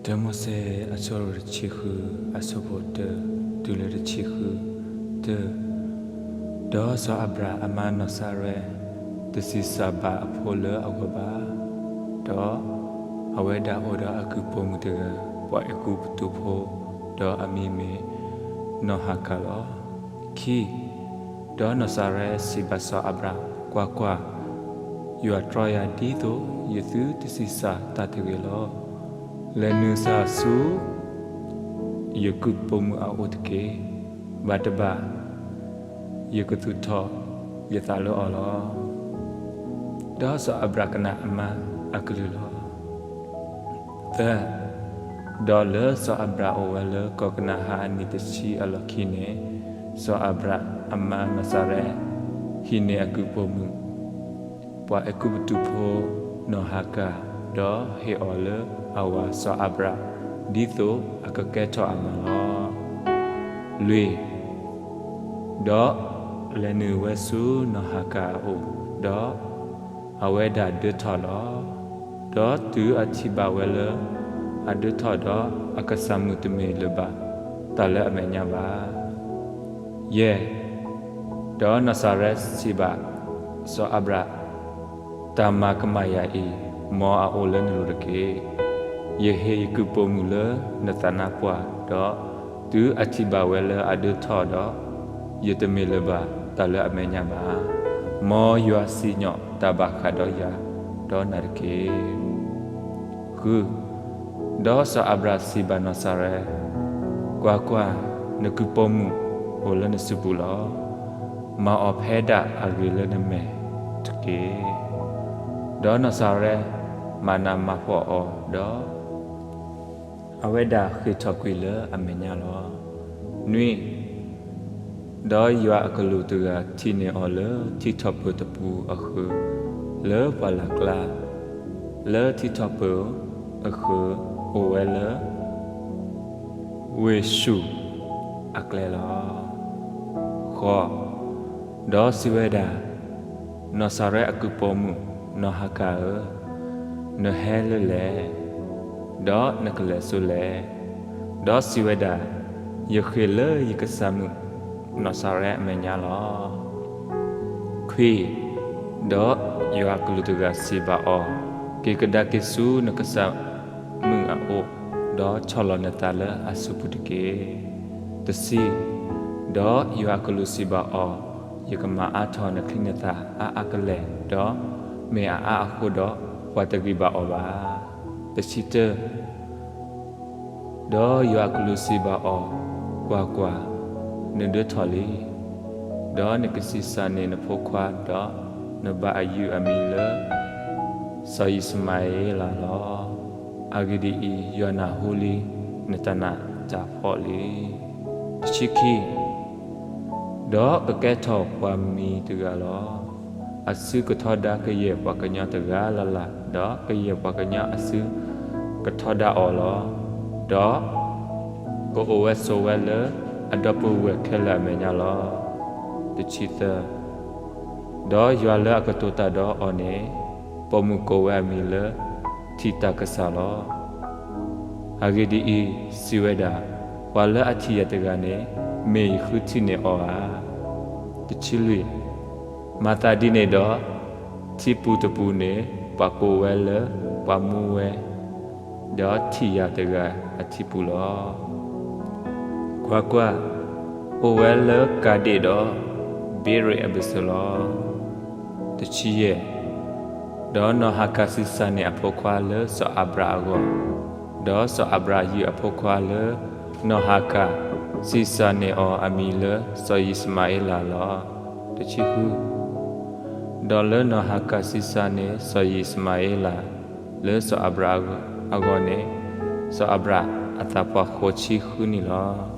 တၢမိၤၡ့ အဆၢဒိၣ်တဆံဃု အဆၢဖိတၢ တုၤလၢတဆံဃု. တၢ, ဒီးစီၤအၤဘြၣ်အမါနီၢ်စၤရဲ တဆံးစၢ်ဘၣ်အဖိလၢအဂီၢ်ဘၣ်, ဒီးအဝဲဒၣ်အိၣ်ဒီးအကုၢ်ပိာ်မုၣ်တဂၤ ပှၤအဲၤကူပတူးဖိ, ဒီးအမံၤမ့ၢ်နီၢ်ဟၤကၤလီၤ. ခံ, ဒီးနီၢ်စၤရဲစံးဘၣ်စီၤအၤဘြၣ်, ကွၢ်ကွၢ်, ယွၤတြီယၤဒ်သိးယသုတဆံးစၢ်တၢ်တဂ့ၤလီၤ. လဲၤနုာ်စၢ်ဆူယကုၢ်ပိာ်မုၣ်အအိၣ်တက့ၢ်. ဘၣ်တဘၣ် ယကသူၣ်ထီၣ်ယသးလၢအီၤလီၤ. ဒီးစီၤအၤဘြၣ်ကနၣ်အမါအကလုၢ်လီၤ. သၢ, ဒီးလၢစီၤအၤဘြၣ်အိၣ်ဝဲလၢကီၢ်ကနၤဧၣ်အနံၣ်တဆံအလီၢ်ခံန့ၣ်, စီၤအၤဘြၣ်အမါနီၢ်စၤရဲ ဟံးန့ၢ်အကုၢ်ပိာ်မုၣ် ပှၤအဲၤကူပတူးဖိ နီၢ်ဟၤကၤ, ဒီးဟ့ၣ်အီၤလၢအဝၤစီၤအၤဘြၣ် ဒ်သိးအကကဲထီၣ်အမါလီၤ. လွံၢ်, ဒီးလဲၤနုာ်ဝဲဆူနီၢ်ဟၤကၤအအိၣ်, ဒီးအဝဲဒၣ်ဒၢထီၣ်လီၤ. ဒီးတုၤအထံၣ်ဘၣ်ဝဲလၢအဒၢထီၣ်ဒီး, အကစၢ်မုၣ်တမ့ၢ်လၢၤဘၣ်တၢ်လၢအမဲာ်ညါဘၣ်. ယဲၢ်, ဒီးနီၢ်စၤရဲစံးဘၣ်စီၤအၤဘြၣ်, တၢ်မၤကမၣ်ယၤအံၤ, မ်အအိၣ်လၢနလိၤတက့ၢ်. ယဟ့ၣ်ယကုၢ်ပိာ်မုၣ်လၢနသးနါပှၢ်, ဒီးတုၤအထံၣ်ဘၣ်ဝဲလၢအဒၢထီၣ်ဒီး, ယတမ့ၢ်လၢၤဘၣ်တၢ်လၢအမဲာ်ညါဘၣ်. မ်ယွၤစံၣ်ညီၣ်တၢ်ဘၣ်ဃးဒီးယၤဒီးနၤတက့ၢ်. ဃု, ဒီးစီၤအၤဘြၣ်စံးဘၣ်နီၢ်စၤရဲ, ကွၢ်ကွၢ်, နကုၢ်ပိာ်မုၣ်အိၣ်လၢနစုပူၤလီၤ. မၤအီၤဖဲဒၣ်အဂ့ၤလၢနမဲာ်တက့ၢ်. ဒီးနီၢ်စၤရဲမၤနးမၤဖှီၣ်အီၤ, ဒီးအဝဲဒၣ်ဃ့ၢ်ထီၣ်ကွံာ်လၢအမဲာ်ညါလီၤ. နွံ, ဒီးယွၤအကလူးတဂၤထံၣ်န့ၢ်အီၤလၢထံထီၣ်ပၢၢ်တပူၤအဃၢၤ, လၢပှၢ်လၢ်ကျါ, လၢထံထီၣ်ပၢၢ်အဃၢၤအိၣ်ဝဲလၢ ဝ့ၢ်ၡူၣ်အကျဲလီၤ. ဃိး, ဒီးစံးဝဲဒၣ်, နီၢ်စၤရဲအကုၢ်ပိာ်မုၣ်နီၢ်ဟၤကၤဧၢ, နဟဲလၢလဲၣ်, ဒီးနကလဲၤဆိလဲၣ်. ဒီးစံးဝဲဒၣ်, ယဃ့ၢ်လၢယကစၢ်မုၣ်နီၢ်စၤရဲအမဲာ်ညါလီၤ. ခွံ, ဒီးယွၤအကလူးတဂၤစံးဘၣ်အီၤ, က့ၤကဒါက့ၤဆူနကစၢ်မုၣ်အအိၣ်, ဒီးဆီၣ်လီၤနသးလၢအစုပူၤတက့ၢ်. တဆံ, ဒီးယွၤအကလူးစံးဘၣ်အီၤ, ယကမၤအါထီၣ်နချံနသၣ်အါအါကလဲာ်, ဒီးမ့ၢ်အအါအဃိဒီး, ပှၤတဂံၢ်ဘၣ်အီၤဘၣ်. တဆံတၢ, ဒီးယွၤအကလူးစံးဘၣ်အီၤ, ကွၢ်ကွၢ်, နဒၢထီၣ်လံ, ဒီးနကဆံးစၢ်န့ၢ်နဖိခွါ, ဒီးနဘၣ်အယုၢ်အမံၤလၢ စီၤယံၡမၤဧ့လးလီၤ. အဂ့ၢ်ဒ်အံၤ, ယွၤနၢ်ဟူလံနတၢ်နးတၢ်ဖှီၣ်လံ. တဆံခံ, ဒီးကကဲထီၣ်ပှၤမံၤတဂၤလီၤ. အစုကထီဒါကယဲၢ်ပှၤကညီတဂၤလၢ်လၢ်, ဒီးကယဲၢ်ပှၤကညီအစုကထီဒါအီၤလီၤ. ဒီးကအိၣ်ဝဲဆိးဝဲလၢအဒီပုၢ်ဝဲၢ်ခဲလၢာ်အမဲာ်ညါလီၤ. တဆံသၢ, ဒီးယွၤလၢအကတိၤတၢ်ဒီးအီၤန့ၣ်, ပိာ်မုၣ်ကိးဝဲအမံၤလၢ ထံၣ်တၢ်ကစၢ်လီၤ. အဂ့ၢ်ဒ်အံၤ, စံးဝဲဒၣ်, ပှၤလၢအထံၣ်ယၤတဂၤန့ၣ်, မ့ၢ်ယဃုထံၣ်န့ၢ်အီၤဧါ. တဆံလွံၢ်, မၤသးဒ်န့ၣ်ဒီး, ထံပူၤတပူၤန့ၣ်, ပှၤကိးဝဲလၢပှၤမူဝဲ, ဒီးထံၣ်ယၤတဂၤအထံပူၤလီၤ. ကွၢ်ကွၢ်, အိၣ်ဝဲလၢကၤဒ့ၣ်ဒီးဘ့ရ့ၣ်အဘၢၣ်စၢၤလီၤ. တဆံယဲၢ်, ဒီးနီၢ်ဟၤကၤဆံးစၢ်န့ၢ်အဖိခွါလၢစီၤအၤဘြၣ်အဂီၢ်, ဒီးစီၤအၤဘြၣ်ယုၢ်အဖိခွါလၢနီၢ်ဟၤကၤ, ဆံးစၢ်န့ၢ်အီၤအမံၤလၢစီၤယံၡမၤဧ့လးလီၤ. တဆံဃု, ဒီးလၢနီၢ်ဟၤကၤဆံးစၢ်န့ၢ်စီၤယံၡမၤဧ့လးလၢစီၤအၤဘြၣ်အဂီၢ်န့ၣ်, စီၤအၤဘြၣ်အသးပှၢ်ဃိးဆံဃုနံၣ်လီၤ.